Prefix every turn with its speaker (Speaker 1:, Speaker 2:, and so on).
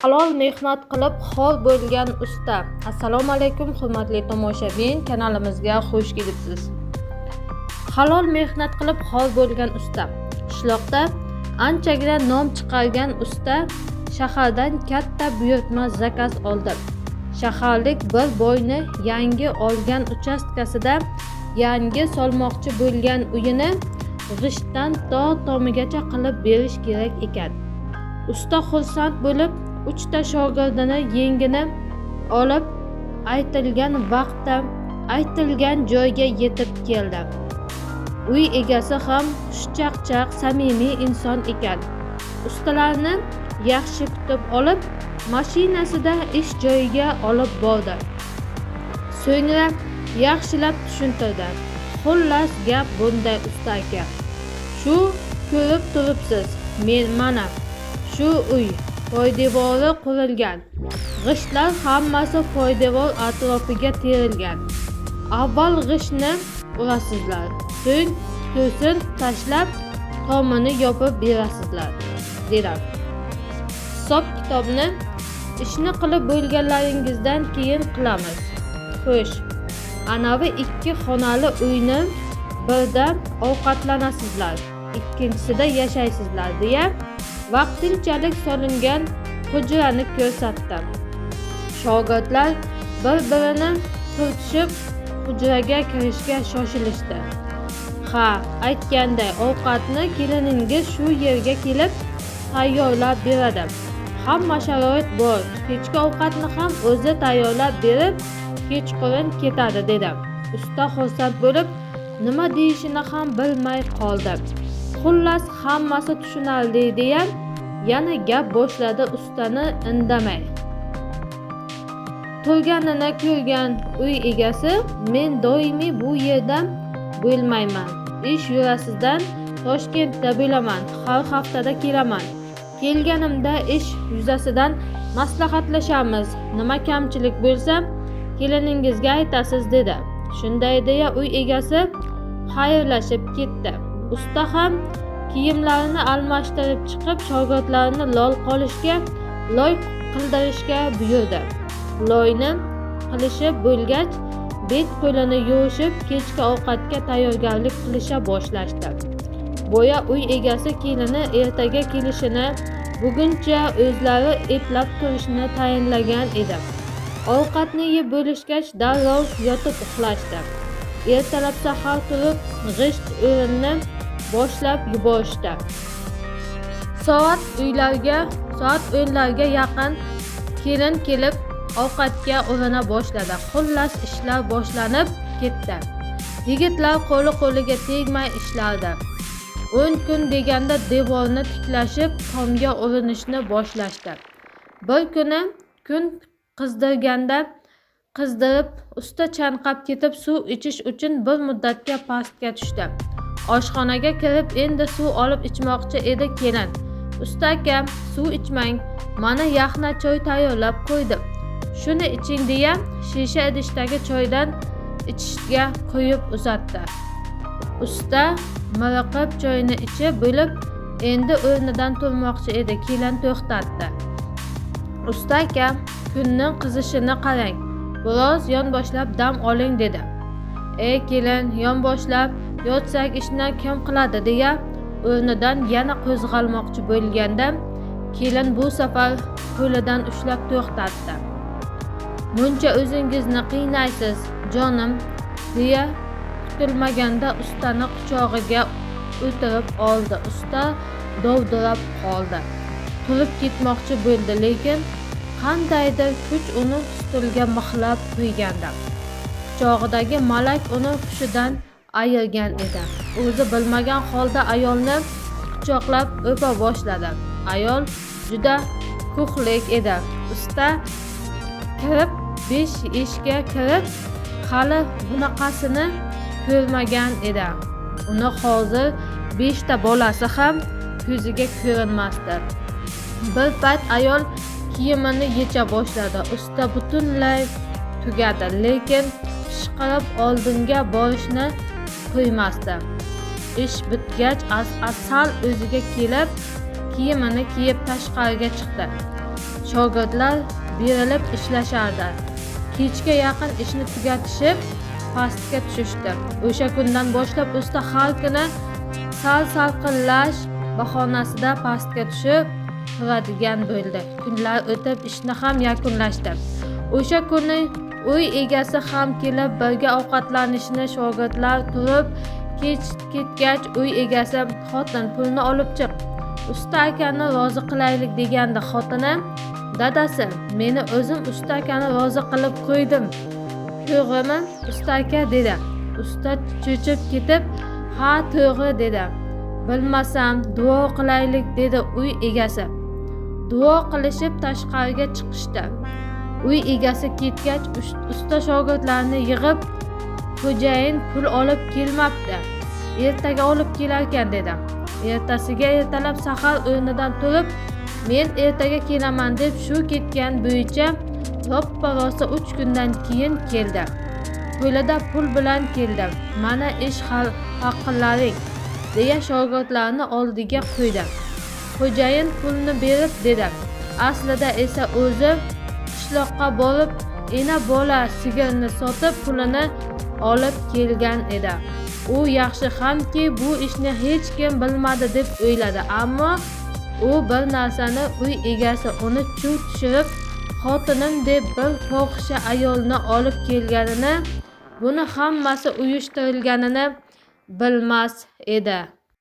Speaker 1: Halol mehnat qilib xor bo'lgan usta. Assalomu alaykum, hurmatli tomoshabin, kanalimizga xush kelibsiz. Halol mehnat qilib xor bo'lgan usta. Qishloqda anchagina nom chiqargan usta shahardan katta buyurtma заказ oldi. Shaharlik bir boyni yangi olgan uchastkasida yangi solmoqchi bo'lgan uyini g'ishtdan to tomigacha qilib berish kerak ekan. Usta xursand bo'lib, uchta shogirdini yengini olib, aytilgan vaqtda aytilgan joyga yetib keldi. Uy egasi ham xushchaqchaq, samimiy inson ekan. Ustalarni yaxshi kutib olib, mashinasida ish joyiga olib bordi. So'ngra yaxshilab tushuntirdi. Xullas, gap bunday, usta aka. Shu ko'rib turibsiz, men mana shu uy poydevori qurilgan. G'ishtlar hammasi poydevor atrofiga terilgan. Avval g'ishtni urasizlar, so'ng to'sin tashlab, tomini yopib berasizlar, dedi. Hisob kitobni ishni qilib bo'lganlaringizdan keyin qilamiz. Xo'sh, anavi ikki xonali uyni birda ovqatlanasizlar, ikkinchisida yashaysizlar, deya vaqtinchalik solingan hujrani ko'rsatdi. Shogirdlar bir-birini turtishib hujraga kirishga shoshilishdi. Ha, aytganday, ovqatni keliningiz shu yerga kelib tayyorlab beradi. Hamma sharoit bor. Kechki ovqatni ham o'zi tayyorlab berib, kechqurun ketadi, dedi. Usta xursand bo'lib, nima deyishini ham bilmay qoldi. Xullas, hammasi tushunarli, deya yana gap boshladi ustani indamay turganini ko'rgan uy egasi: "Men doimiy bu yerda bo'lmayman, ish yuzasidan Toshkentda bo'laman, har haftada kelaman. Kelganimda ish yuzasidan maslahatlashamiz, nima kamchilik bo'lsa, keliningizga aytasiz", dedi. Shunday deya uy egasi xayrlashib ketdi. Usta ham kiyimlarini almashtirib chiqib, shogirdlarini lol qolishga, loy qildirishga buyurdi. Loyni qilishib bo'lgach, bet qo'lini yuvishib, kechki ovqatga tayyorgarlik qilisha boshlashdi. Boya uy egasi kelini ertaga kelishini, buguncha o'zlari eplab turishni tayinlagan edi. Ovqatni yeb bo'lishgach, darrov yotib uxlashdi. Ertalab sahar turib, g'isht o'rinni boshlab yuborishdi. Soat 10larga yaqin kelin kelib ovqatga urina boshladi. Xullas, ishlar boshlanib ketdi. Yigitlar qo'li qo'liga tegmay ishlardi. 10 kun deganda devorni tiklashib, tomga urinishni boshlashdi. Bir kuni kun qizdirganda qizdirib, usta chanqab ketib, suv ichish uchun bir muddatga pastga tushdi. Oshxonaga kirib, endi suv olib ichmoqchi edi, kelin: "Usta aka, suv ichmang, mana yaxna choy tayyorlab qo'ydim, shuni iching", deya shisha idishdagi choydan ichishga quyib uzatdi. Usta miriqib choyni ichib bo'lib, endi o'rnidan turmoqchi edi, kelin to'xtatdi: "Usta aka, kunni qizishini qarang, biroz yonboshlab dam oling", dedi. "Ey kelin, yonboshlab yotsak, ishni kim qiladi?" deya o'rnidan yana qo'zg'almoqchi bo'lganda, kelin bu safar qo'lidan ushlab to'xtatdi. "Muncha o'zingizni qiynaysiz, jonim", deya kutilmaganda ustani quchog'iga o'tirib oldi. Usta dovdirab qoldi, turib ketmoqchi bo'ldi, lekin qandaydir kuch uni stulga mixlab qo'ygandi. Quchog'idagi malak uni hushidan ayirgan edi. O'zi bilmagan holda ayolni quchoqlab o'pa boshladi. Ayol juda ko'hlik edi. Usta kirib 5 yoshga kirib, hali bunaqasini ko'rmagan edi. Uni hozir beshta bolasi ham ko'ziga ko'rinmasdi. Bir payt ayol kiyimini yecha boshladi. Usta butunlay tugadi, lekin pishqirib oldinga borishni qo'ymasdi. Ish bitgach, sal o'ziga kelib, kiyimini kiyib tashqariga chiqdi. Shogirdlar berilib ishlashardi. Kechga yaqin ishni tugatishib, pastga tushishdi. O'sha kundan boshlab usta har kuni sal salqinlash bahonasida pastga tushib turadigan bo'ldi. Kunlar o'tib, ishni ham yakunlashdi. O'sha kuni uy egasi ham kelib birga ovqatlanishni shogirdlar turib kech ketgach, uy egasi: "Xotin, pulni olib chiq, usta akani rozi qilaylik", degandi. Xotini: "Dadasi, meni o'zim usta akani rozi qilib qo'ydim, to'g'rimi, usta aka?" dedi. Usta cho'chib ketib: "Ha, to'g'ri", dedi. "Bilmasam, duo qilaylik", dedi uy egasi. Duo qilishib tashqariga chiqishdi. Uy egasi ketgach, usta shogirdlarni yig'ib: "Xo'jayin pul olib kelmabdi, ertaga olib kelarkan", dedi. Ertasiga ertalab sahar o'rnidan turib, "Men ertaga kelaman", deb shu ketgan bo'yicha roppa rosa 3 kundan keyin keldi. Qo'lida pul bilan keldi. "Mana ish haqilaring", deya shogirdlarni oldiga qo'ydi. "Xo'jayin pulni berib", dedi. Aslida esa o'zi qishloqqa borib, ena bola sigirni sotib, pulini olib kelgan edi. U yaxshi hamki, bu ishni hech kim bilmadi deb o'yladi. Ammo u bir narsani, uy egasi uni chuv tushirib, xotinim deb bir fohisha ayolni olib kelganini, buni hammasi uyushtirilganini bilmas edi.